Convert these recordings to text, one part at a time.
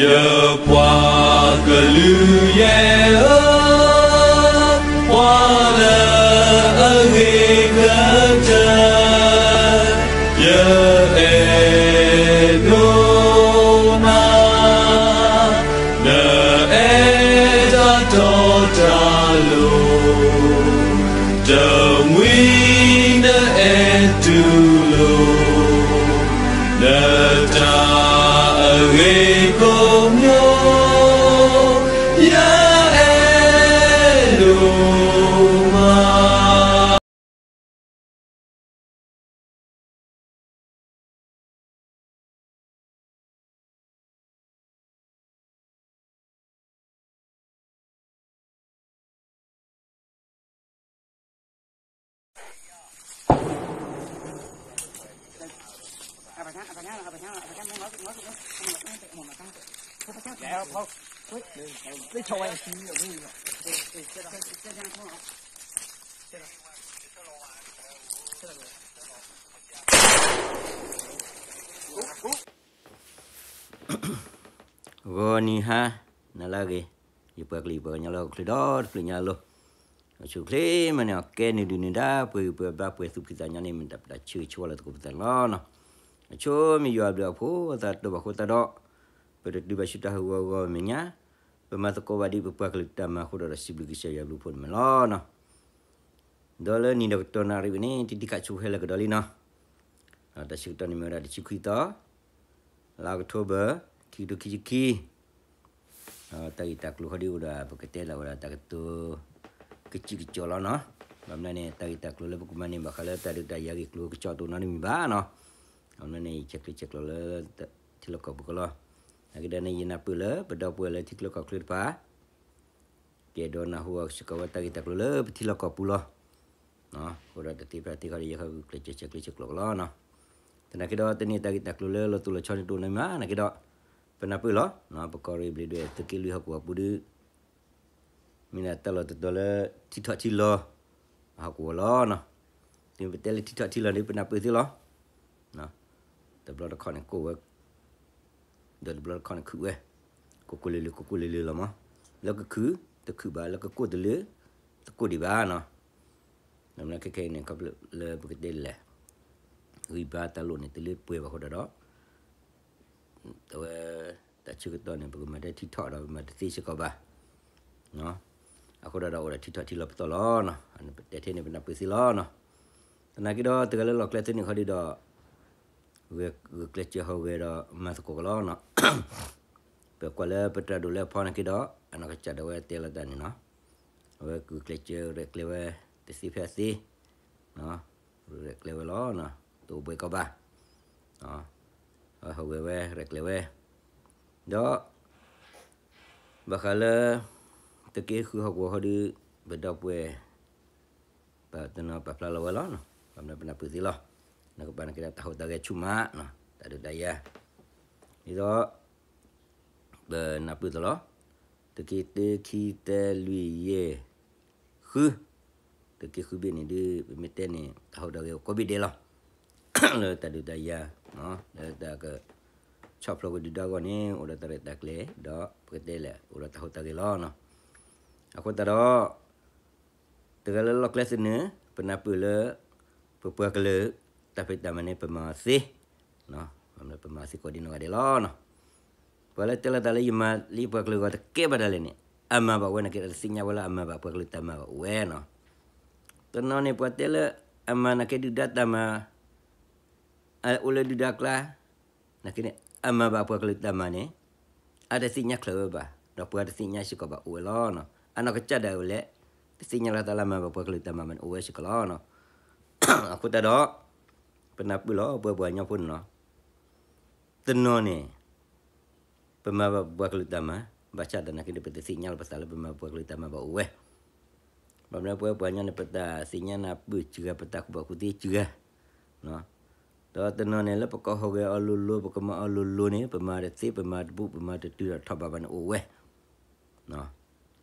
ယပှၤကလုာ်ယဲၢ်ဧၢ, ပှၤလၢအဂ့ၤကတၢၢ်, ယအဲၣ်ဒိးနၤ, နအဲၣ်တၢ်တီတၢ်လိၤ, တမှံၤနအဲၣ်တူၢ်လိာ် နတၢ်အဂ့ၤကိးမံၤ, ယအဲၣ်ဒိးမး. ဂီၤနံၤဟါနၤလၢအဂ့ၤ, ယပှၤကလုာ်ယပှၤကညီလၢဟီၣ်ခိၣ်ချၢဒီတဖျၢၣ်ညါအလိၤ, အဆိအချ့မးန့ၣ် အကဲနုာ်ဒုးနုာ်ဒါ ပှဲၤဂံၢ်ပှဲၤဘါ ပှဲၤသူၣ်ဖှံသးညီန့ၣ် မ့ၢ်တၢ်ပတၢ်ဆၢဂ့ၤဆၢဝါလၢသကိးပသးန့ၣ်လီၤ. အဆိမ့ၢ်ယွၤအဘျုးအဖှိၣ်အသးတဘၣ်ဃိသတးဒီး ပတတုၤဘၣ်ဆူတၢ်ဟးဂီၤအဂီၢ်မဲာ်ညါ, ပမၤသကိးဘၣ်ဒံးပပှၤကလုာ်တၢ်မၤအဃိဒီး စံးဘျုးကစၢ်ယွၤအဘျုးအဖှိၣ်န့ၣ်မ့ၢ်လီၤ. ဒီးလၢနံၣ်ဒီးကတီၢ်နၣ်ရံၣ်ဝဲန့ၣ် တံၤတံၤခးဆူဟဲလၢကဒီးလံနီၤ. တၢ်ဆၢကတီၢ်န့ၣ်မ့ၢ်ဝဲဒၣ်တဆံခွံသီ, လါအီးကထိဘၢၣ်, ခံကထိခံဆံခံ, တၢ်ဂ့ၢ်တၢ်ကျိၤခီဒ်အိၣ်ဒီး ပကတဲလၢဝဲဒၣ်တၢ်ကတိၤ ကစံၣ်ကစီၣ်လီၤနီၤ. ဘၣ်မနုၤန့ၣ် တၢ်ဂ့ၢ်တၢ်ကျိၤလၢပကမၤန့ၣ် ဘၣ်ဃးလၢတၢ်ဒုးတၢ်ယၤဂ့ၢ်ကျိၤကစီၣ်တအိၣ်နီတမံၤဘၣ်နီၤ. ဘၣ်မနုၤန့ၣ် ယဆဲးကျိးဆဲးကျိးလၢ ထံလီၢ်ကီၢ်ပူၤကလီၤ. နာ်က့ဒီးန့ၣ် ယနၢ်ပၢၢ်လၢပဒီပုၢ်ဝဲၢ်လၢထံချၢကီၢ်ချၢတဖၣ် ကအဲၣ်ဒိးနၢ်ဟူအီၤစ့ၢ်ကီးဝဲတၢ်ဂ့ၢ်တၢ်ကျိၤလၢပထံလီၢ်ကီၢ်ပူၤလီၤ. အဃိဒီးတသ့ဖဲသ့ခီဒီး ယဃုကျဲးစၢးဆဲးကျိးဆဲးကျိးကလီၤနီၤ. သနာ်က့ဒီး တန့ၢ်တၢ်ဂ့ၢ်တၢ်ကျိၤလၢလီၤတိၢ်လီၤဆီန့ၣ်တအိၣ်နီတမံၤဘၣ် နာ်က့ဒီး ပနၢ်ပၢၢ်လီၤ. ပကီၢ်ရ့ၣ်ဘျ့းဒွဲၣ်သုးက့လွံၢ်ဟီၣ်ကဝီၤပူၤဒီး မ့ၢ်ဒၣ်တၢ်လီၢ်တတီၤလၢထံထီၣ်ထံလီၤ အဟီၣ်ကဝီၤလီၤနီၤ. တုၤပတဲလၢထံထီၣ်ထံလီၤန့ၣ် ပနၢ်ပၢၢ်သ့လီၤ. တဘျီတခီၣ်န့ၣ်ကိၢ်ဝဲ, ဒီးတဘျီတခီၣ်န့ၣ်ခုၣ်ဝဲ, ကိၢ်ကိၢ်လၢလၢ ကိၢ်ကိၢ်လၢလၢလီၤမး. လၢကခုၣ်တခုၣ်ဘၣ်, လၢကကိၢ်တလၢ တကိၢ်ဒံးဘၣ်နီၤ. နမ့ၢ်ခဲခဲအံၤန့ၣ် ခီဖျိလၢပကတဲလဲၣ်, ဂံၢ်ဘါတၢ်လိၣ်န့ၣ် တလၢပှဲၤဘၣ်အဃိဒီး အဝဲ တၢ်ဆၢကတီၢ်န့ၣ် ပကမၤတထံထီၣ်ဒီး ပမၤတသ့စ့ၢ်ကီးဘၣ်. အဃိဒီးအိၣ်ဒီးထံထီၣ်ထံလီၤပသီၣ်လီၤ. ပတဲထဲန့ၣ် ပနၢ်ပၢၢ်သ့လီၤနီၤ. သနာ်က့ဒီး တဂၤလၢလီၢ်ကျဲသ့န့ၣ်ခီဒ်ဒီး ဂဲၤကျဲးစၢးဟီၣ်ဂဲၤဒီးမၤသကိးကလီနီၤ. ပကွၢ်လၢပတၢ်ဒိၣ်လၢအဖီနာ်က့ဒီး အနီၢ်ကစၢ်ဒၣ်ဝဲတဲလီၤတၢ်န့ၣ်နီၤ. အဝဲဂဲၤကျဲးစၢးရဲၣ်ကျဲၤဝဲ တသ့ဖဲအသ့ ရဲၣ်ကျဲၤဝဲလီၤ. တအိၣ်ဘှံးကီးဘၣ်, ဟီၣ်ဂဲၤဝဲ ရဲၣ်ကျဲၤဝဲ, ဒီး ဘၣ်ဃးလၢ သုးက့ဃုဟီၣ်ကဝီၤဃီဒီး ပဒီပုၢ်ဝဲၢ် ပတနီၤပာ်ဖျါလီၤဝဲလီၤ. ဘၣ်မနုၤပနၢ်ပၢၢ်သ့လီၤ. နကပၤန့ၣ်က့ဒီးတၢ်ဟူးတၢ်ဂဲၤဆူၣ်မး, တၢ်ဒုးတၢ်ယၤ, ဒ်သိး ပနၢ်ပၢၢ်သ့လီၤ. သုးက့တၢ ခံ သၢ လွံၢ် ယဲၢ် ဃု, သုးက့ဃုဘ့ၣ်န့ၣ်ဒီး ပမ့ၢ်တဲန့ၣ် တၢ်ဟူးတၢ်ဂဲၤအိၣ်ကိးဘ့ၣ်ဒဲးလီၤ. လၢတၢ်ဒုးတၢ်ယၤ, လၢတၢ်က ဆီၣ်ဖျိးကဒုၣ်ဒါအဂီၢ်န့ၣ် အိၣ်ဒီးတၢ်ရဲၣ်တၢ်ကျဲၤ ဒီးပကတဲလဲၣ် အိၣ်ဒီးတၢ်ဟူးတၢ်ဂဲၤလီၤ. အဃိသတးဒီး တဂၤလၢလီၢ်ကျဲသနၢၣ် ပနၢ်ပၢၢ်လၢ ပပှၤကလုာ် တၢ်ဖံးတၢ်မၤန့ၣ် ပမၤသ့, ပမၤသ့ကိးဒံနီၢ်ဂၤဒဲးလီၤ. ပှၤလၢတဲလီၤသးလၢယမၤလၢယပှၤကလုာ်အဂီၢ်တကဲဘၣ်ဒၣ်လဲာ်န့ၣ် အမၤဘၣ်ဝဲနာ်က့ဒီး တသ့ၣ်ညါဝဲလၢအမၤဘၣ်ပှၤကလုာ်တၢ်မၤဘၣ်အိၣ်ဝဲနီၤ. တနီၤန့ၣ် ပှၤတဲလၢအမၤနာ်က့ဒုၣ်ဒါတၢ်မၤ အိၣ်လၢဒုၣ်ဒါကျါ, နာ်က့န့ၣ် အမၤဘၣ်ပှၤကလုာ်တၢ်မၤန့ၣ် အတသ့ၣ်ညါချၢးဝဲဘၣ်, ဒီးပှၤတသ့ၣ်ညါစ့ၢ်ကီးဘၣ်အိၣ်ဝဲလီၤ. အနီၢ်ကစၢ်ဒၣ်ဝဲလဲၣ် တသ့ၣ်ညါလီၤသးလၢအမၤဘၣ်ပှၤကလုာ်တၢ်မၤဘၣ်န့ၣ်အိၣ်ဝဲစ့ၢ်ကီးလီၤ. အဃိသတးဒီး ပနၢ်ပၢၢ်လီၤ ပှၤပှၤကညီဖိန့ၣ်လီၤ. တနီၤန့ၣ် ပမၤဘၣ်ပှၤကလုာ်တၢ်မၤ, ဘၣ်ဆၣ်သနာ်က့ဒီး ပတသ့ၣ်ညါလီၤပသးလၢပမၤပှၤကလုာ်တၢ်မၤဘၣ်အိၣ်ဝဲ. ဘၣ်မနုၤပဝဲပှၤကညီန့ၣ် ပတၢ်သ့ၣ်ညါနၢ်ပၢၢ်စှၤ, ပတၢ်ကူၣ်ဘၣ်ကူၣ်သ့စှၤ, ဒီးတနီၤန့ၣ် လၢပကဟီၣ်ဂဲၤအီၤလိၤလိၤ ပကမၤအီၤလိၤလိၤန့ၣ် ပမၤတသ့ ပမၤတဘူး ပမၤတတုၤဒီးထီၣ်ဘးဘၣ်န့ၣ်အိၣ်ဝဲ.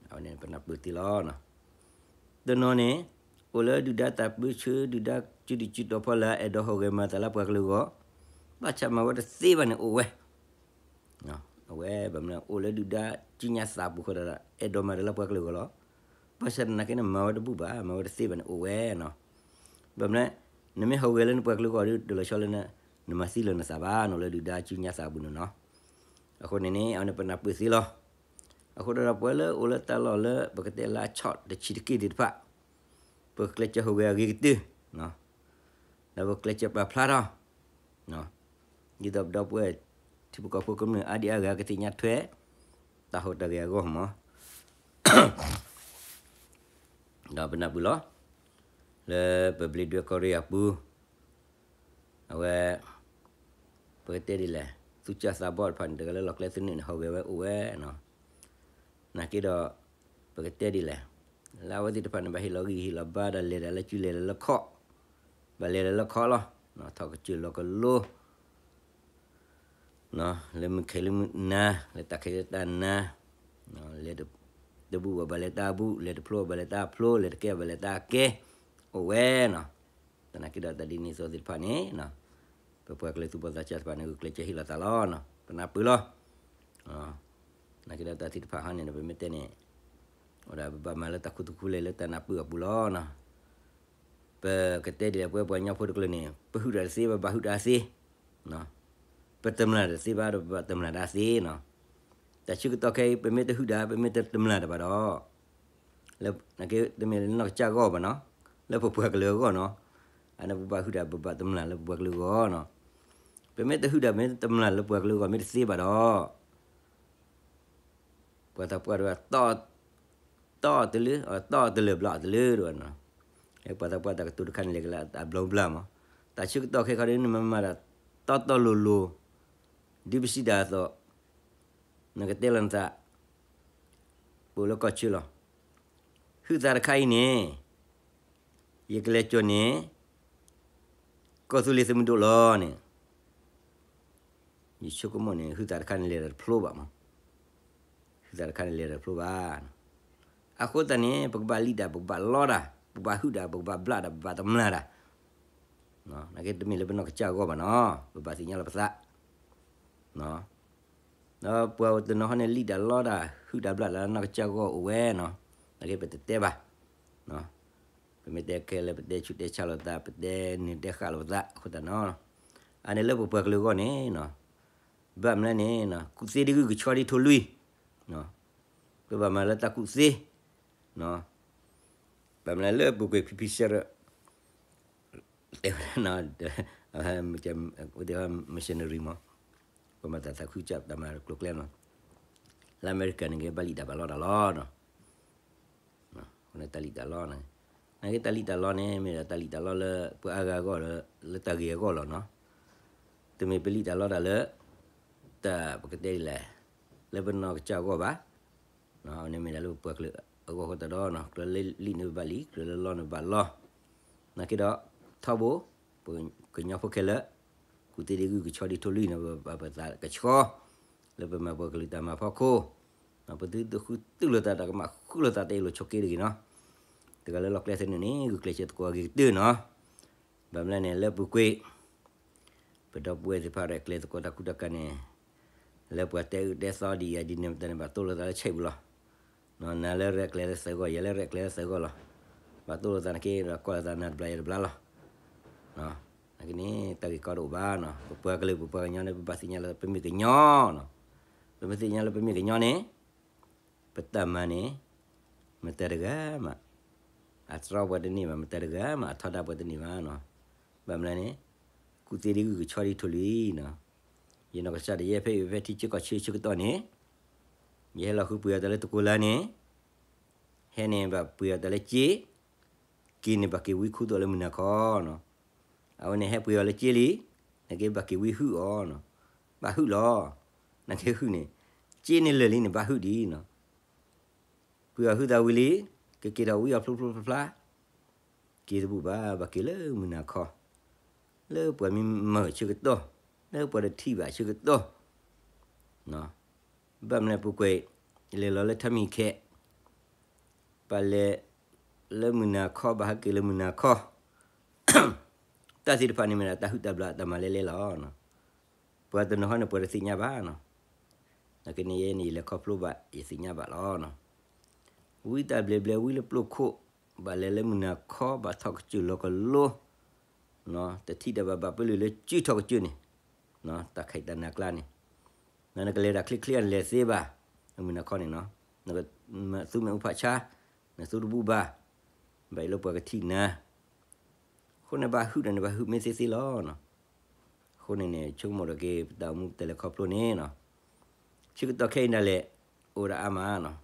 အဝဲန့ၣ်ပနၢ်ပၢၢ်သ့လီၤ. တနီၤန့ၣ် အိၣ်လၢဒုၣ်ဒါတၢ်ပၢဆှၢ ဒုၣ်ဒါစုဒုၣ်စုတီၤဖီလာ် အဲၣ်ဒိးဟီၣ်ဂဲၤမၤသးလၢပှၤကလုာ်အဂီၢ်, ဘၣ်ဆၣ်မၤဝဲတသ့ဘၣ်န့ၣ်အိၣ်ဝဲ. အဝဲဘၣ်မနုၤ အိၣ်လၢဒုၣ်ဒါစုညါသးပူၤဃိဒီး အဲၣ်ဒိးမၤတၢ်လၢပှၤကလုာ်အဂီၢ်လီၤ. ဘၣ်ဆၣ်သနာ်က့န့ၣ် မၤဝဲတဘူၣ်ဘၣ်, မၤဝဲတသ့ဘၣ်န့ၣ် အိၣ်ဝဲနီၤ. ဘၣ်မနုၤ နမ့ၢ်ဟူးဂဲၤလၢနပှၤကလုာ်အဂီၢ်ဒီး တလီၤဆီလၢ နမၤသံလၢၤနသးဘၣ်နီၤ လၢဒုၣ်ဒါစုညါသးပူၤန့ၣ်နီၤ. အဃိန့ၣ်န့ၣ် အဝဲန့ၣ်ပနၢ်ပၢၢ်သ့လီၤ. အဃိဒီးပဝဲလၢအိၣ်လၢတၢ်လီၢ်လၢ ပကတဲလၢအဆီၣ်တဆံးတက့ၢ်သ့ၣ်တဖၣ် ပကကျဲးစၢးဟူးဂဲၤအဂ့ၤကတၢၢ် ဒီးပကကျဲးစၢးပာ်ဖျါထီၣ် ဒ်သိးပဒီပုၢ်ဝဲၢ် ထံဖိကီၢ်ဖိကမျၢၢ်အါဒံအါဂၤကသ့ၣ်ညါထွဲ တၢ်ဟူးတၢ်ဂဲၤအဂီၢ်မး ဒီးပနၢ်ပၢၢ်လီၤ. လၢပဘျ့ဒွဲၣ်ကီၢ်ရ့ၣ်အပူၤ အဝဲ ပကတဲဒ်လဲၣ် သူၣ်စၢ်သးဘီၣ်တဖၣ်န့ၣ် တဂၤလၢလီၢ်ကျဲသနၢၣ်န့ၣ် ဟူးဂဲၤဝဲအိၣ်ဝဲနီၤ. နာ်က့ဒီး ပကတဲဒ်လဲၣ် လၢအဝဲသ့ၣ်တဖၣ်န့ၣ် ဘၣ်ဟ့ၣ်လီၤဂံၢ်ဟ့ၣ်လီၤဘါဒီး လဲၤဒၣ်လၢစုလဲၤဒၣ်လၢခီၣ် ဘၣ်လဲၤဒၣ်လၢခီၣ်လီၤ. ထီၣ်ကစၢၢ်လီၤကလိ လၢမုၢ်ခဲလၢမုၢ်နၤ လၢတၢ်ခဲလၢတၢ်နၤ လဲၤတဘူၣ်ဘၣ်ဘၣ်လဲၤတၢ်ဘူၣ် လဲၤတဖျိဘၣ်လဲၤတၢ်ဖျိ လဲၤတကဲဘၣ်လဲၤတၢ်ကဲ အိၣ်ဝဲနီၤ. သနာ်က့ဒီးတၢ်ဒ်န့ၣ်အသိးသ့ၣ်တဖၣ်န့ၣ် ပပှၤကလုာ်သူၣ်ဘီၣ်သးစၢ်တဖၣ်န့ၣ် ဂုာ်ကျဲးစၢးဟ့ၣ်လီၤသးလီၤနီၤ ပနၢ်ပၢၢ်လီၤ. သနာ်က့ဒီးတၢ်သ့ၣ်တဖၣ်ဟီန့ၣ်ဒီး ပမ့ၢ်တဲန့ၣ် အိၣ်ဒၣ်ပဘၣ်မၤလၢတၢ်ခူသူၣ်ခူလဲၢ်လၢတၢ်နၢ်ပၢၢ်အပူၤလီၤနီၤ. ပကတဲဒ်လဲၣ် ပဝဲပှၤကညီဖိတကလုာ်န့ၣ် ပဟုၣ်တၢ်တသ့ ပဘၣ်ဟုၣ်တၢ်သ့ ပတမျၢ်တသ့ဘၣ်ဒီး ပဘၣ်တမျၢ်တၢ်သ့နီၤ. တၢ်ဆၢကတီၢ်ခဲအံၤ ပမ့ၢ်တဟုၣ်တၢ် ပမ့ၢ်တတမျၢ်တၢ်ဘၣ်ဒီး လၢ နာ်က့ တမ့ၢ်လၢနီၢ်ကစၢ်အဂီၢ်ဘၣ်နီၤ, လၢပပှၤကလုာ်အဂီၢ်နီၤ, အန့ၣ်ပဘၣ်ဟုၣ်တၢ် ပဘၣ်တမျၢ်လၢပပှၤကလုာ်အဂီၢ်နီၤ. ပမ့ၢ်တဟုၣ်တၢ် မ့ၢ်တမျၢ်လၢပှၤကလုာ်အဂီၢ် မ့ၢ်တသ့ဘၣ်ဒီး ပှၤသးပှၢ်တဝဲ တီၢ်တလၢ တီၢ်တလၢဘျီတလၢတဝဲနီၤ. ပှၤသးပှၢ်တၢ်ကတိၤတခါန့ၣ် လဲၤကလၢအဘျီဘျီမး, တၢ်ဆၢကတီၢ်ခဲခီဒ်န့ၣ် မ့ၢ်မၤဒၣ် တီတီလိၤလိၤ ဒ်ပစံးဒၣ်အသိး နကတဲလီၤနသး ပအိၣ်လၢကီၢ်ဆၢလီၤ. ဟုၣ်သးတခါအံၤန့ၣ် ယကလဲၤကၠီၣ်န့ၣ် ကီၢ်သူလ့ၤသုးမုၢ်ဒိၣ်လီၤန့ၣ် ယဆိကမိၣ်န့ၣ် ဟုၣ်သးတခါန့ၣ်လဲၤတဖျိဘၣ်မး, ဟုၣ်သးတခါန့ၣ်လဲၤတဖျိဘၣ်. အဃိသတးန့ၣ် ပကဘၣ်လံၣ်တၢ် ပကဘၣ်လီတၢ် ပကဘၣ်ဟုၣ်တၢ် ပကဘၣ်ဘျၣ်တၢ် ပဘၣ်တမျၢ်တၢ် နာ်က့တမ့ၢ်လၢပနီၢ်ကစၢ်အဂီၢ်ဘၣ်နီၤ, ပဘၣ်သ့ၣ်ညါလီၤပသး ဒီးပှၤတနီၤဟီန့ၣ် လံၣ်တၢ်လီတၢ် ဟုၣ်တၢ်ဘျၣ်တၢ်လၢနီၢ်ကစၢ်အဂီၢ်အိၣ်ဝဲနီၤ, နာ်က့ပတတဲဘၣ်. ပမ့ၢ်တဲခဲလၢာ် ပတဲဆူးတဲဆါလိာ်သး ပတဲနုာ်တဲဃာ်လိာ်ပသးအဃိသတးနီၤ, အန့ၣ်လၢပပှၤကလုာ်အဂီၢ်န့ၣ် ဘၣ်မနုၤလဲၣ်န့ၣ် ကူၣ်သ့ဒ်ဂုၢ်ကဆီဒ်ထိၣ်လွံၢ်, ပဘၣ်မၤလၢတၢ်ကူၣ်သ့ ဘၣ်မနုၤလၢပူၤကွံာ်ဖံဖံစဲရၢ တဲဝဲဒၣ် missionary မး, ပှၤမၤတၢ်သးခုကစၢ်တၢ်မၤကျိၤကျဲနီၤ, လၢအမဲရကၤန့ၣ်က့ ဘၣ်လံၣ်တၢ်ဘၣ်လီတၢ်လီၤနီၤ, တၢ်လံၣ်တၢ်လီန့ၣ်, နာ်က့တၢ်လံၣ်တၢ်လီန့ၣ် မ့ၢ်ဒၣ်တၢ်လံၣ်တၢ်လီလၢ ပှၤအါဂၤအဂီၢ်လၢ လၢတၢ်ဂ့ၤအဂီၢ်လီၤနီၤ, တမ့ၢ်ပလံၣ်တၢ်လီတၢ်လၢ တၢ်ပကတဲဒ်လဲၣ် လၢပနီၢ်ကစၢ်အဂီၢ်ဘၣ် န့ၣ်မ့ၢ်ဒၣ်လၢပပှၤကလုာ်အဂီၢ်အဃိသတးဒီး ကြၢးလၢလံၣ်န့ၣ်ပဘၣ်လံၣ် ကြၢးလၢလီန့ၣ်ပဘၣ်လီ, နာ်က့ဒီး ထီဘိ ပကညီဖိခဲလၢာ် ကူၣ်သ့ဒ်ဂုၢ်ကဆီဒ်ထိၣ်လွံၢ်န့ၣ် ပဘၣ်ပသးကဆှီ လၢပမၤပှၤကလုာ်တၢ်မၤဖီခိၣ်, ပသုတဃုတူၢ်လိာ်သးတၢ်ကမၣ်ဃုလိာ်သးတအ့ၣ်လိာ်ဆိးက့တဂ့ၤနီၤ, တဂၤလၢလီၢ်ကျဲသနၢၣ်န့ၣ် ဂုာ်ကျဲးစၢးသကိးအဂ့ၤကတၢၢ်နီၤ, ဘၣ်မနုၤလဲၣ်န့ၣ် လၢပူၤကွံာ် ပဒီပုၢ်ဝဲၢ်သ့ၣ်တဖၣ်ရဲၣ်ကျဲၤသကိးတၢ်ကူတၢ်ကၤန့ၣ်, လၢပှၤတဲအၢတဲသီဒ်အံၤဒ်န့ၣ်မတၤန့ၣ် ဘၣ်တိၢ်လိာ်သးလၢဆဲးပူၤလီၤ. နၤလၢရဲၣ်ကျဲၤလၢသုးဂီၢ် ယၤလၢရဲၣ်ကျဲၤလၢသုးဂီၢ်လီၤ. ဘၣ်တိၢ်လိာ်သးန့ၣ်က့ဒီး ကွၢ်လိာ်သးနၤတဘျီယၤတဘျီလီၤ. နာ်က့န့ၣ် တၢ်ဂ့ၢ်ကီတအိၣ်ဘၣ်နီၤ, ပပှၤကလုာ်ပပှၤကညီန့ၣ် ပဘၣ်သ့ၣ်ညါလၢပမ့ၢ်ကညီနီၤ, ပမ့ၢ်သ့ၣ်ညါလၢပမ့ၢ်ကညီန့ၣ် ပတၢ်မၤန့ၣ် မတၤတဂၤမး အတြီပှၤတန့ၢ်ဘၣ်, မတၤတဂၤမး အထီဒါပှၤတန့ၢ်ဘၣ်နီၤ. ဘၣ်မနုၤလဲၣ်န့ၣ် ကူၣ်သ့ဒ်ဂုၢ်ကဆီဒ်ထိၣ်လွံၢ်နီၤ, ယနီၢ်ကစၢ်ဒၣ်ယဲဖဲအံၤ ဖဲထံဆၢကီၢ်ဆၢဆၢကတီၢ်န့ၣ် ယဟဲလီၤဃုပှ့ၤအီၤတၢ်လၢတကိးလါန့ၣ်, ဟဲန့ၣ်ဘၣ်ပှ့ၤအီၤတၢ်လၢစ့, က့ၤန့ၣ်ဘၣ်က့ၤဝံခူသူၣ်လၢမုၢ်နၤခီနီၤ. အဝဲန့ၣ်ဟဲပှ့ၤအီၤလၢစ့လံ, နာ်က့ဘၣ်က့ၤဝံဟုၣ်အီၤနီၤ, ဘၣ်ဟုၣ်လီၤ. နာ်က့ဟုၣ်န့ၣ် စ့န့ၣ်လၢာ်လံန့ၣ် ဘၣ်ဟုၣ်ဒံးနီၤ. ပှ့ၤအီၤဟုၣ်သးဝံၤလံ, ကက့ၤထီၣ်ဝံအီၤဖျိဖျိဖျါဖျါ, က့ၤတဘူၣ်ဘၣ် ဘၣ်က့ၤလၢမုၢ်နၤခီ, လၢပှၤမ့ၢ်မၤဆၢကတီၢ်, လၢပှၤတထံၣ်ဘၣ်ဆၢကတီၢ် ဘၣ်မနုၤပူၤကွံာ် လဲၤလီၤလၢထါမံၤခဲ, ပလဲၤလၢမုၢ်နၤခီ ဘၣ်ဟဲက့ၤလၢမုၢ်နၤခီ, တၢ်သ့ၣ်တဖၣ်န့ၣ်မ့ၢ်ဒၣ်တၢ်ဟုၣ်တၢ်ဘျၣ်တၢ်မၤလဲလဲလီၤ. ပှၤတနီၤဟီန့ၣ် ပှၤတသ့ၣ်ညါဘၣ်နီၤ, နာ်က့န့ၣ်ယဲန့ၣ် ယလဲၤခီဖျိဘၣ် ယသ့ၣ်ညါဘၣ်လီၤ. ဝံတၢ်ဘျဲးဘျဲးဝံလၢပျိၢ်ခိၣ်, ဘၣ်လဲၤလၢမုၢ်နၤခီ ဘၣ်ထီၣ်ကစၢၢ်လီၤကလိ, တထံၣ်တၢ်ဘၣ်ဘၣ်ပလၢၢ်လၢစုထီၣ်ကစၢၢ်န့ၣ်, တၢ်ခဲတၢ်နၤကျါန့ၣ်, နကလဲၤတၢ်ချ့ချ့ နလဲၤသ့ဘၣ်, မုၢ်နၤခီန့ၣ်, နသူမ့ၣ်အူဖးဆါ, နသူတဘူးဘၣ်, ဘၣ်အံၤလၢပှၤကထံၣ်နၤ အဃိန့ၣ်ဘၣ်ဟုၣ်ဒီးန့ၣ် ဘၣ်ဟုၣ်မ့ၢ်သ့သ့လီၤ. အဃိန့ၣ်န့ၣ် ဆိကမိၣ်ဒီးက့ၤ ပတၢ်အိၣ်မူပတဲလဲၤခီဖျိန့ၣ်, ဆၢကတီၢ်ခဲအံၤဒၣ်လဲာ် အိၣ်ဒၣ်အါမး,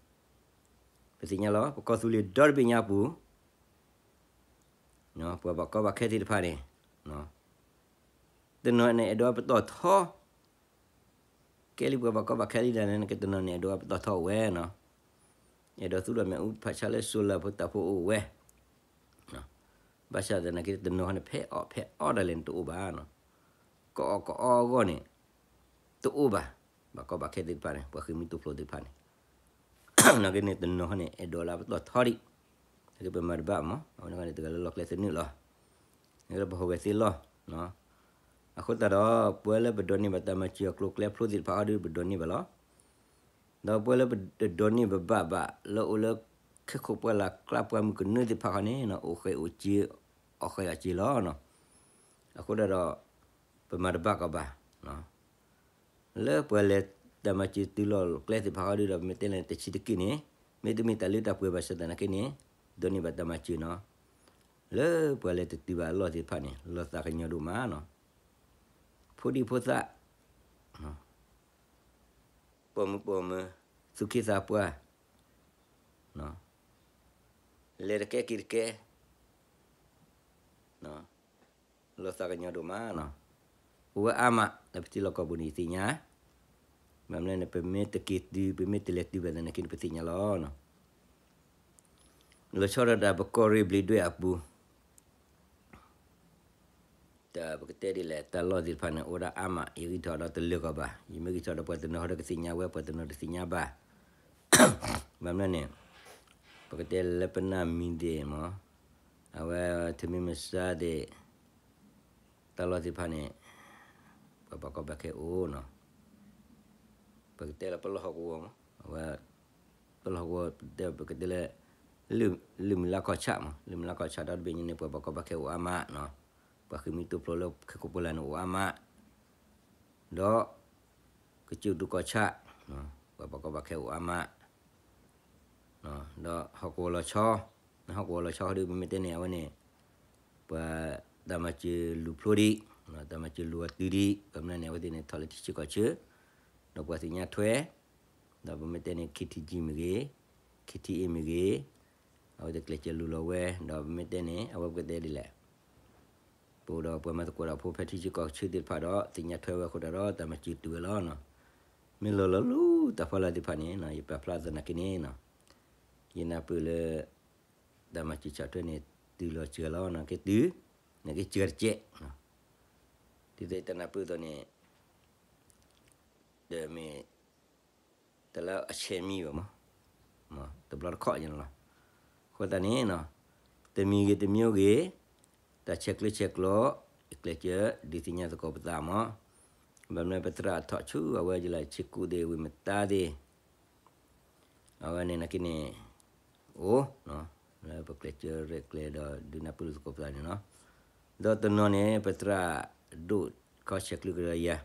ပသ့ၣ်ညါလီၤ ပကီၢ်သူလ့ၤဒီတဘ့ၣ်ညါပူၤ, ပှၤဘၣ်ကီဘၣ်ခဲသ့ၣ်တဖၣ်န့ၣ်, တနီၤန့ၣ် အဲၣ်ဒိးပတီၢ်ထီ ကဲလံပှၤဘၣ်ကီဘၣ်ခဲလံဒၣ်န့ၣ် ကတနီၤန့ၣ် အဲၣ်ဒိးပတီၢ်ထီအိၣ်ဝဲ, အဲၣ်ဒိးသူဒီးမ့ၣ်အူဖးဆါလၢစိၤလၢ်ဖိတၢ်ဖိအိၣ်ဝဲ, ဘၣ်ဆၣ်သနာ်က့ တနီၤန့ၣ် ဖဲအီၣ်ဖဲအီဒၣ်လဲာ်န့ၣ်တအိၣ်ဘၣ်, ကအီၣ်ကအီအဂီၢ်န့ၣ် တအိၣ်ဘၣ်, ဘၣ်ကီဘၣ်ခဲသ့ၣ်တဖၣ်န့ၣ် ပှၤဃ့ၢ်မှံတူၢ်ဖျိးသ့ၣ်တဖၣ်န့ၣ်, နာ်က့န့ၣ် တနီၤန့ၣ် အဲၣ်ဒိးလၢပတီၢ်ထီဒံး, နာ်က့ပမၤတဘၣ်မး အဝဲန့ၣ်တဂၤလၢလီၢ်ကျဲသနၢၣ်လီၤ, နာ်က့လၢပဟူးဂဲၤသ့လီၤ, အဃိသတးဒီး ပဝဲလၢပဒိးန့ၢ်ဘၣ်တၢ်မၤစၢၤအကျိၤကျဲဖျိသ့ၣ်တဖၣ်အီၤဒီး ပဒိးန့ၢ်ဘၣ်လီၤ. ဒီးပဝဲလၢပဒိးန့ၢ်ဘၣ်ဘၣ်ဘၣ် လၢအိၣ်လၢခဲခိၣ်ပှၢ်လၢ်ကျါ ပှၢ်မုၢ်ကနၢသ့ၣ်တဖၣ်ခီန့ၣ် အိၣ်ဃဲးအိၣ်စ့ အီၣ်ဃဲးအီၣ်စ့လီၤ. အဃိသတးဒီး ပမၤတဘၣ်ကီးဘၣ် လၢပှၤလဲၤတၢ်မၤစၢၤတုၤလီၢ်ကျဲသ့ၣ်တဖၣ်ဃီဒီး ပမ့ၢ်တဲလဲၣ်တဆံးတက့ၢ်န့ၣ် မ့တမ့ၢ်တၢ်လၢတၢ်ပှဲၤဘၣ်ဆၣ်သနာ်က့န့ၣ် ဒိးန့ၢ်ဘၣ်တၢ်မၤစၢၤနီၤ. လၢပှၤလဲၤတတုၤဘၣ်အလီၢ်သ့ၣ်တဖၣ်န့ၣ် လီၤသးကညီၤဒိၣ်မးနီၤ. ဖိဒံဖိသၣ် ပိာ်မုၣ်ပိာ်မၢၤ သူၣ်က့သးပှၢ် လဲၤတကဲက့ၤတကဲ လီၤသးကညီၤဒိၣ်မးနီၤ. အိၣ်ဝဲအါမး လၢပထံလီၢ်ကီၢ်ပူၤန့ၣ် ယသ့ၣ်ညါ, ဘၣ်မနုၤန့ၣ် ပမ့ၢ်တက့ၤတုၤ ပမ့ၢ်တလဲၤတုၤဘၣ်သနာ်က့န့ၣ် ပသ့ၣ်ညါလီၤ. လီၤဆီဒၣ်တၢ်ပကီၢ်ရ့ၣ်ဘျံးဒွဲၣ်အပူၤ တၢ်ပကတဲဒ်လဲၣ် တၢ်လီၢ်သ့ၣ်တဖၣ်န့ၣ် အိၣ်ဒၣ်အါမး ယဂံၢ်ထီၣ်ဒီးတလၢာ်ကီးဘၣ်. ယမ့ၢ်ဂံၢ်ထီၣ်ဒီးပှၤတနီၤဟီဒီးကသ့ၣ်ညါဝဲ ပှၤတနီၤတသ့ၣ်ညါဘၣ်. ဘၣ်မနုၤန့ၣ် ပကတဲလၢပနၢ်မံၤသ့ၣ်မး အဝဲ ထမ့ၢ်မဆါသ့ၣ် တၢ်လီၢ်သ့ၣ်တဖၣ်န့ၣ် ပှၤဘၣ်ကီဘၣ်ခဲအိၣ်နီၤ. ပကတဲလၢပလီၢ်ဟီၣ်ကဝီၤမး အဝဲ ပလီၢ်ဟီၣ်ကဝီၤ ပကတဲလၢ လုၢ်မုၢ်လၢ်ကီၢ်ဆၣ်မး လုၢ်မုၢ်လၢ်ကီၢ်ဆၣ်ဒီတဘ့ၣ်ညါန့ၣ် ပှၤဘၣ်ကီဘၣ်ခဲအိၣ်အါမးနီၤ. ပှၤဃ့ၢ်မှံတူၢ်ဖျိးလၢခဲခိၣ်ပှၢ်လၢ်န့ၣ်အိၣ်အါမး ဒီး ကစၢၢ်ဒူကီၢ်ဆၣ် ပှၤဘၣ်ကီဘၣ်ခဲအိၣ်အါမး ဒီးဟီၣ်ကဝီၤလီၤဆီ ဟီၣ်ကဝီၤလီၤဆီဒီး ပမ့ၢ်တဲန့ၣ် အဝဲန့ၣ် ပှၤတၢ်မၤစၢၤလူၤဖျိဒံး တၢ်မၤစၢၤလူၤအီၤတုၤဒံး ဘၣ်မနုၤန့ၣ် အဝဲသ့ၣ်န့ၣ် ထီၣ်လၢထံဆၢကီၢ်ဆၢ ဒီးပှၤသ့ၣ်ညါထွဲ ဒီးပမ့ၢ်တဲန့ၣ် ခ့ထံကၠံမ့ၢ်ဂ့ၤ ခ့ထံအ့မ့ၢ်ဂ့ၤ အဝဲသ့ၣ်ကျဲးစၢးလူၤလီၤဝဲ ဒီးပမ့ၢ်တဲန့ၣ် အဝဲပကတဲဒ်လဲၣ် ပအိၣ်ဒီးပှၤမၤသကိးတၢ်ဖိဖဲထံဆၢကီၢ်ဆၢသ့ၣ်တဖၣ်ဒီး သ့ၣ်ညါထွဲဝဲအဃိတၢ်ဒီး တၢ်မၤစၢၤတုၤဝဲလီၤ. မ့ၢ်လီၤလီၤလူၤတၢ်ဖီလာ်သ့ၣ်တဖၣ်န့ၣ် ယပာ်ဖျါသနာ်က့န့ၣ် ယနၢ်ပၢၢ်လၢ တၢ်မၤစၢၤဆၣ်ထွဲန့ၣ် တုၤလီၤစှၤလီၤ နာ်က့တုၤ နာ်က့စှၤတကဲး ဒ်သိးယတၢ်နၢ်ပၢၢ်အသိးန့ၣ် ဒီးမ့ၢ် တၢ်လၢအဆဲးမံဘၣ်မး တဘျီတခီၣ်ညါလီၤ. အဃိသတးန့ၣ် တမံၤဂ့ၤတမံၤဂ့ၤ တၢ်ဆဲးကျၢဆဲးကျိး ယကျဲးစၢးဒုးသ့ၣ်ညါသကိးပသးမး ဘၣ်မနုၤပသရၣ်ထီၣ်ဆူအဝဲယလၢဆ့ကူၣ်သ့ၣ် ဝံၢ်မတါသ့ၣ် အဝဲန့ၣ်နာ်က့န့ၣ် အိၣ် လၢပကျဲးစၢးရဲၣ်ကျဲၤဒီးဒုးနၢ်ပၢၢ်လိာ်သကိးပသးန့ၣ်လီၤ. ဒီးတနီၤန့ၣ် ပသရၣ်ဒိၣ်ခီဆဲးကျၢကဒီးယၤ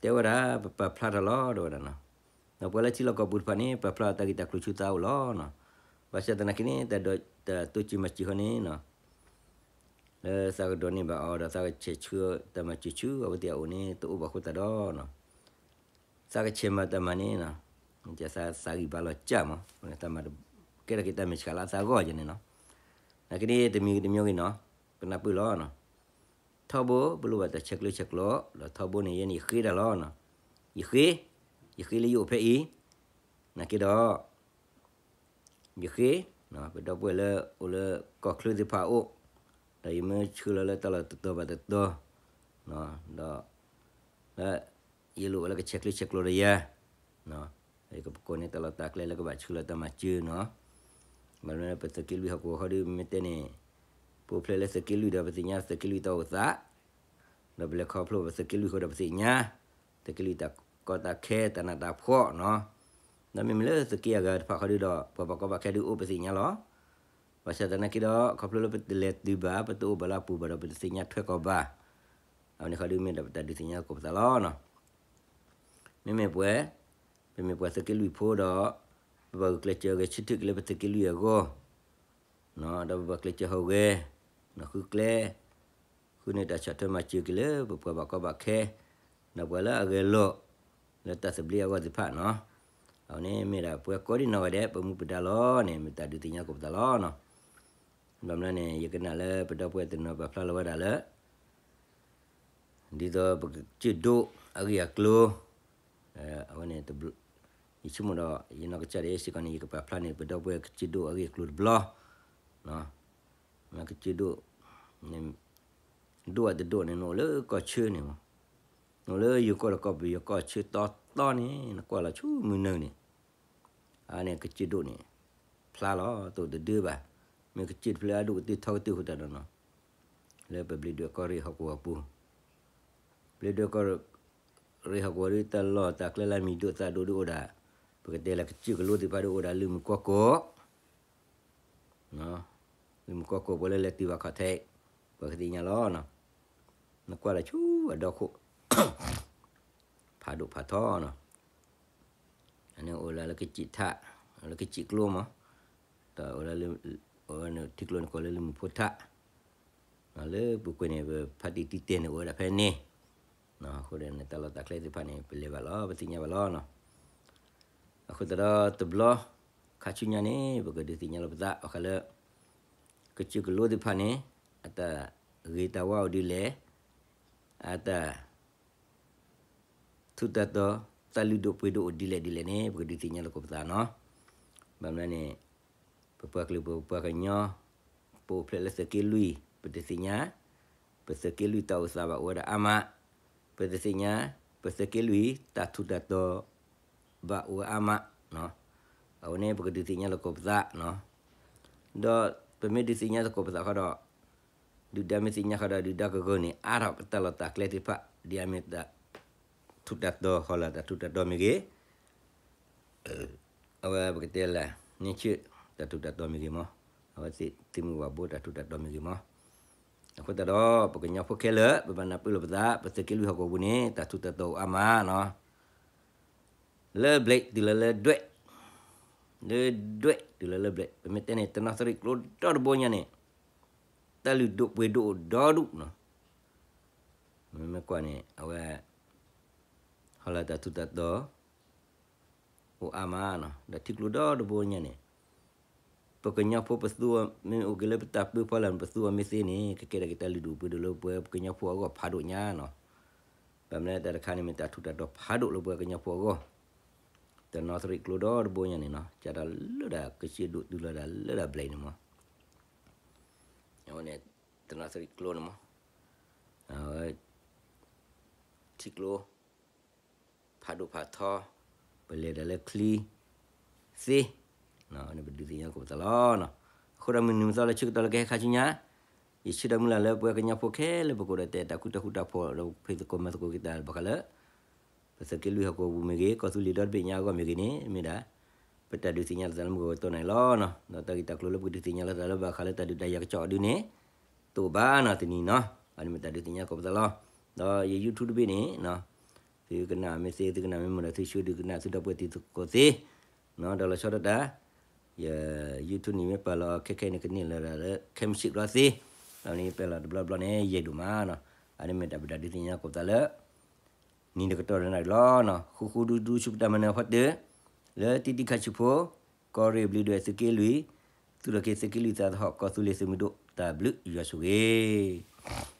တဲဝဲဒၣ် ပပာ်ဖျါထီၣ်လီၤ တဲဝဲဒၣ်နီၤ. ဒီးပှၤလၢထံလီၢ်ကီၢ်ပူၤတဖၣ်န့ၣ် ပာ်ဖျါတၢ်ဂ့ၢ်တၢ်ကျိၤဆူသးအိၣ်လီၤနီၤ. ဘၣ်ဆၣ်သနာ်က့န့ၣ် တၢ်တိစၢၤမၤစၢၤဃီန့ၣ်နီၤ လၢသးကဒိးန့ၢ်ဘၣ်အီၤဒီးသးကဆဲးဆၢတၢ်မၤစၢၤဆူအဝဲသ့ၣ်အအိၣ်န့ၣ် တအိၣ်ဘၣ်အဃိသတးဒီးနီၤ သးကဆဲးမၤတၢ်မၤန့ၣ်နီၤ သးသးဂံၢ်ဘါလီၤကၢ်မး ကဲထီၣ်က့ၤတၢ်မဲာ်ဆှးလၢအသးဂီၢ်ယဲန့ၣ်နီၤ. နာ်က့န့ၣ် တမံၤဂ့ၤတမံၤဂ့ၤနီၤ ပနၢ်ပၢၢ်လီၤနီၤ. ထီဘိ ပလိၣ်ဘၣ်တၢ်ဆဲးကျၢဆဲးကျိး ဒီးထီဘိန့ၣ် ယဲန့ၣ်ယဃ့ဒၣ်လီၤနီၤ. ယဃ့ ယဃ့လၢယအိၣ်ဖဲအံၤ နာ်က့ဒီး ယဃ့ ပဒီပုၢ်ဝဲၢ်လၢအိၣ်လၢကီၢ်ချၢသ့ၣ်တဖၣ်အအိၣ် ဒီးယမ့ၢ်ဆှၢလီၤလၢတၢ်လီၢ်တတီၤဘၣ်တတီၤ ဒီး လၢယလိၣ်ဝဲလၢကဆဲးကျၢဆဲးကျိးဒီးယၤ ယကပကိးန့ၢ်တၢ်လီၢ်တၢ်ကျဲလၢကဘၣ်ဆှၢလီၤတၢ်မၤစၢၤနီၤ. ဘၣ်မနုၤပသုးက့လွံၢ်ဟီၣ်ကဝီၤဃီဒီး မ့ၢ်တဲန့ၣ် ပအိၣ်ဖျဲၣ်လၢသုးက့လွံၢ်ဒီးပသ့ၣ်ညါသုးက့လွံၢ်တၢ်အိၣ်သး ဒီးပလဲၤခီဖျိပသုးက့လွံၢ်ဃီဒီးပသ့ၣ်ညါ သုးက့လွံၢ်တၢ် တၢ်ကီတၢ်ခဲတၢ်နးတၢ်ဖှီၣ်နီၤ, ဒီးမ့မ့ၢ်လၢသုးက့အဂၤတဖၣ်ဃီဒုဒီး ပှၤဘၣ်ကီဘၣ်ခဲဒုအိၣ်ပသ့ၣ်ညါလီၤ. ဘၣ်ဆၣ်သနာ်က့ဒီး ခီဖျိလၢပတလဲၤတုၤဘၣ် ပတအိၣ်ဘၣ်လၢအပူၤဘၣ်ဒီး ပတသ့ၣ်ညါထွဲကီၢ်ဘၣ်. အဝဲန့ၣ်ဃီဒုမ့ၢ်ဒၣ်ပတၢ်ဒုးသ့ၣ်ညါသကိးပသးလီၤနီၤ. မ့မ့ၢ်ပှၤ, ပမ့ၢ်ပှၤသုးက့လွံၢ်ဖိဒီး ပဘၣ်ဂုာ်ကျဲးစၢးဂဲၤဆၢထၢၣ်က့ၤလၢပသုးက့လွံၢ်အဂီၢ်, ဒီးပဘၣ်ကျဲးစၢးဟူးဂဲၤ, ဃုကျဲ, ဃုန့ၢ်တၢ်ဆီၣ်ထွဲမၤစၢၤက့ၤလၢပပှၤဘၣ်ကီဘၣ်ခဲ, ဒီးပှၤလၢအဂဲၤလိာ် လၢတၢ်သဘျ့အဂီၢ်သ့ၣ်တဖၣ်နီၤ. အဝဲန့ၣ်မ့ၢ်ဒၣ်ပှၤကိးဒံနီၢ်ဂၤဒဲး ပမူပဒါလီၤန့ၣ် မ့ၢ်တၢ်ဒုးသ့ၣ်ညါသကိးပသးလီၤနီၤ. ဘၣ်မနုၤန့ၣ် ယကနၣ်လၢပဒီပုၢ်ဝဲၢ်တနီၤပာ်ဖျါလီၤဝဲဒၣ်လၢ ဒ်သိးပကစၢၢ်ဒိၣ်အဂ့ၢ်အကျိၤ, အဝဲန့ၣ် ယဆိကမိၣ်ဒီး ယနီၢ်ကစၢ်ဒၣ်စ့ၢ်ကီးန့ၣ် ယကပာ်ဖျါန့ၣ် ပဒီပုၢ်ဝဲၢ်ကစၢၢ်ဒိၣ်အဂ့ၢ်အကျိၤတဘျီ, ကစၢၢ်ဒိၣ်, ဒိၣ်အတဒိၣ်န့ၣ် နအိၣ်လၢကီၢ်ဆၢန့ၣ်မး, နအိၣ်လၢယိၤကီၢ်ဒီးကီၢ်ပယီၤကီၢ်ဆၢတီတီန့ၣ် နကွၢ်လီၤဆူမုၢ်နုာ်န့ၣ်, အန့ၣ်ကစၢၢ်ဒိၣ်န့ၣ် ဖျါလီၤ တအိၣ်တဒၢဘၣ်, မ့ၢ်ကစၢၢ်တဖျၢၣ်အဒိၣ်ကတၢၢ်ထီကတၢၢ်ဃိသတးဒီးနီၤ, လၢပဘျံးဒွဲၣ်ကီၢ်ရ့ၣ်ဟီၣ်ကဝီၤပူၤ ဘျံးဒွဲၣ်ကီၢ်ရ့ၣ်ဟီၣ်ကဝီၤဒု တၢ်လီၢ်တၢ်ကျဲလၢအမံၤဒိၣ်သးဒိၣ်ဒုအိၣ်ဒၣ်, ပကတဲလၢကစၢၢ်ကလိသ့ၣ်တဖၣ်ဒုအိၣ်ဒၣ်လၢမုၢ်ကီၢ်ကိး, လၢမုၢ်ကီၢ်ကိးပှၤလၢလဲၤတုၤဘၣ်ခီၣ်ထံး, ပှၤကသ့ၣ်ညါလီၤနီၤ, နကွၢ်လီၤဆူအဒီခိၣ် ဖးဒိၣ်ဖးထီနီၤ, အန့ၣ်အိၣ်လၢလၢကစၢၢ်ထး, လၢကစၢၢ်ကျိမး, ဒီးအိၣ်လၢ ထံကျိန့ၣ်ကိးလၢလၢမုၢ်ဖိထး, လၢပူၤကွံာ်န့ၣ် ပဖါတံၢ်တံၢ်တဲာ်န့ၣ်အိၣ်ဝဲဒၣ်ဖဲန့ၣ်, အဃိန့ၣ် တၢ်လီၢ်တၢ်ကျဲသ့ၣ်တဖၣ်န့ၣ် ပလဲၤဘၣ်လီၤ ပသ့ၣ်ညါဘၣ်လီၤနီၤ, အဃိသတးဒီးတဘျီ ခါဆူညါန့ၣ် ပကဒုးသ့ၣ်ညါလီၤပသးဘၣ်ဃးလၢ ကစၢၢ်ကလိသ့ၣ်တဖၣ်န့ၣ် အတၢ်ဂ့ၤတၢ်ဝါအိၣ်ဒ်လဲၣ်, အတၢ် ထူးတၢ်တီၤ တၢ်လုၢ်ဒိၣ်ပှ့ၤဒိၣ်အိၣ်ဒ်လဲၣ်ဒ်လဲၣ်န့ၣ် ပကဒုးသ့ၣ်ညါလိာ်ကိးပသးနီၤ, ဘၣ်မနုၤန့ၣ် ပပှၤကလုာ်ပပှၤကညီ ပအိၣ်ဖျဲၣ်လၢသုးက့လွံၢ် ပတသ့ၣ်ညါ, ပသုးက့လွံၢ်တၢ်အိၣ်သးဘၣ်အိၣ်ဝဲဒၣ်အါမး, ပတသ့ၣ်ညါ ပသုးက့လွံၢ်တၢ်ထူးတၢ်တီၤ ဘၣ်အိၣ်ဝဲအါမး, အဝဲန့ၣ်ပကဒုးသ့ၣ်ညါလိာ်ကိးပသးနီၤ, ဒီးပမ့ၢ်ဒုးသ့ၣ်ညါသကိးပသးဃီဒီး ဒုၣ်ဒါမ့ၢ်သ့ၣ်ညါဃီဒီး ဒုၣ်ဒါကဂၢၢ်န့ၣ် အါထီၣ်ပတၢ်လီၢ်တၢ်ကျဲသ့ၣ်တဖၣ် ဒ်အမ့ၢ်တၢ် ထူးတၢ်တီၤ ဟီလာ်တၢ်ထူးတၢ်တီၤမ့ၢ်ဂ့ၤ, အဝဲပကတဲလၢ န့ဆၢၣ်တၢ်ထူးတၢ်တီၤမ့ၢ်ဂ့ၤမး, အဝဲသ့ၣ်မုၢ်ဝၤဘိတၢ်ထူးတၢ်တီၤမ့ၢ်ဂ့ၤမး, အဃိသတးဒီး ပကညီဖိခဲလၢာ် ပဘၣ်နၢ်ပၢၢ်လိာ်ပသး ပသုးက့လွံၢ်ဟီၣ်ကဝီၤပူၤန့ၣ် တၢ်ထူးတၢ်တီၤအိၣ်အါမးနီၤ, လၢဘျဲးတုၤလီၤလၢဒွဲၣ်, လၢဒွဲၣ်တုၤလီၤလၢဘျဲး ပမ့ၢ်တဲန့ၣ် တနီသရံၣ်ကျိဒီတဘိညါန့ၣ် တၢ်လုၢ်ဒိၣ်ပှ့ၤဒိၣ်အိၣ်ဒီဒူၣ်နီၤ, မ့မ့ၢ်ကွၢ်န့ၣ် အဝဲ ဟီလာ်တၢ်ထူးတၢ်တီၤ အိၣ်အါမးနီၤ, ဒီးထံကျိဒီတဘိညါန့ၣ် ပကညီဖိပသူအီၤ မ့ၢ်အိၣ်က့ၤလၢပတၢ်ပၢဖီလာ် ပသူအီၤမ့ၢ်သ့န့ၣ် ကကဲထီၣ်က့ၤတၢ်လုၢ်ဒိၣ်ပှ့ၤဒိၣ်လၢပဝဲပကညီဖိအဂီၢ်ဖးဒိၣ်ညါနီၤ, ဘၣ်မနုၤတၢ်တခါန့ၣ်မ့ၢ်တၢ်ထူးတၢ်တီၤဖးဒိၣ်လၢပဝဲကညီဖိအဂီၢ်, တနီသရံၣ်ကျိဒီတဘိညါန့ၣ်နီၤ ကဒီးလၢဒၣ်ကစၢၢ်ဒိၣ်တုၤလီၤဒၣ်လၢဒၣ်ဘျဲးန့ၣ်မး, အဝဲန့ၣ် တနီသရံၣ်ကျိန့ၣ်မး ထံကျိ ဖးဒိၣ်ဖးထီ, ပလဲၤဒၣ်လၢချံသ့, န့ၣ်ပဒုးသ့ၣ်ညါသကိးပသးလီၤ. အဃိဒီးမုၢ်နံၤမုၢ်သီလၢဆၢကတီၢ်လၢကဟဲခါဆူညါ, ယဆၢဒီးမုၢ်လၢ်လၢပဝဲကညီဖိခဲလၢာ် ပကအိၣ်ဒီးတဲတၢ်ဃူတၢ်ဃူတၢ်ဖိး ဒီးဖံးသကိးမၤသကိးက့ၤတၢ်ဘၣ်ဃးလၢ ပသုးက့လွံၢ်ဟီၣ်ကဝီၤပူၤမ့ၢ်ဂ့ၤ, ကီၢ်သူလ့ၤဒီတဘ့ၣ်ညါအဂီၢ်မ့ၢ်ဂ့ၤန့ၣ် မ့ၢ်ဒၣ် ပတၢ်ဒုးသ့ၣ်ညါလိာ်သးလၢမုၢ်ဂီၤဝဲတီၢ်န့ၣ်လီၤ. ဒီးတၢ်ဂ့ၢ်တၢ်ကျိၤလၢပကဒုးသ့ၣ်ညါလိာ်သးလၢဘၣ်ဃးလၢတၢ်ဒုးတၢ်ယၤကစီၣ်အီၤဒုန့ၣ် တအိၣ်ဘၣ်နီတနံၤနီၤ. အန့ၣ်မ့ၢ်တၢ်ဒုးသ့ၣ်ညါသကိးပသးလီၤ. ဒီးယ YouTube တဘ့ၣ်န့ၣ် သုကနၣ်မ့ၢ်သ့ သုကနၣ်မ့ၢ်မုာ်ဒီးသုဆှၢဒုးကနၣ်သုဒီပုၢ်ဝဲၢ်တံၤသကိးသ့, ဒီးလီၤဆီဒၣ်တၢ် ယ YouTube န့ၣ်မ့ၢ်ပာ်လီၤခဲခဲအံၤန့ၣ် ကန့ၢ်လၢဒၣ်လၢ ခဲမုၢ်ဆ့ၣ်ကျီသ့, ဒီးန့ၣ်ပာ်လီၤတဘျီဘျီန့ၣ် ယဲၢ်ဒိၣ်မးနီၤ. အန့ၣ်မ့ၢ်တၢ်ပတၢ်ဒုးသ့ၣ်ညါသကိးပသးလၢ နံၤတကတီၢ်န့ၣ်လီၤ. ဃူဃူဒူဒူဆူပတၢ်မၤနၢၤအဖီတၢၢ် လၢတံၤတံၤခါဆူဖိ ကီၢ်ရ့ၣ်ဘျံးဒွဲၣ်သုးက့လွံၢ် သူၣ်ထီၣ်က့ၤသုးက့လွံၢ်သးသဟီၣ် ကီၢ်သူလ့ၤသုးမုၢ်ဒိၣ် တၢ်ဘျုးယွၤဆိၣ်ဂ့ၤ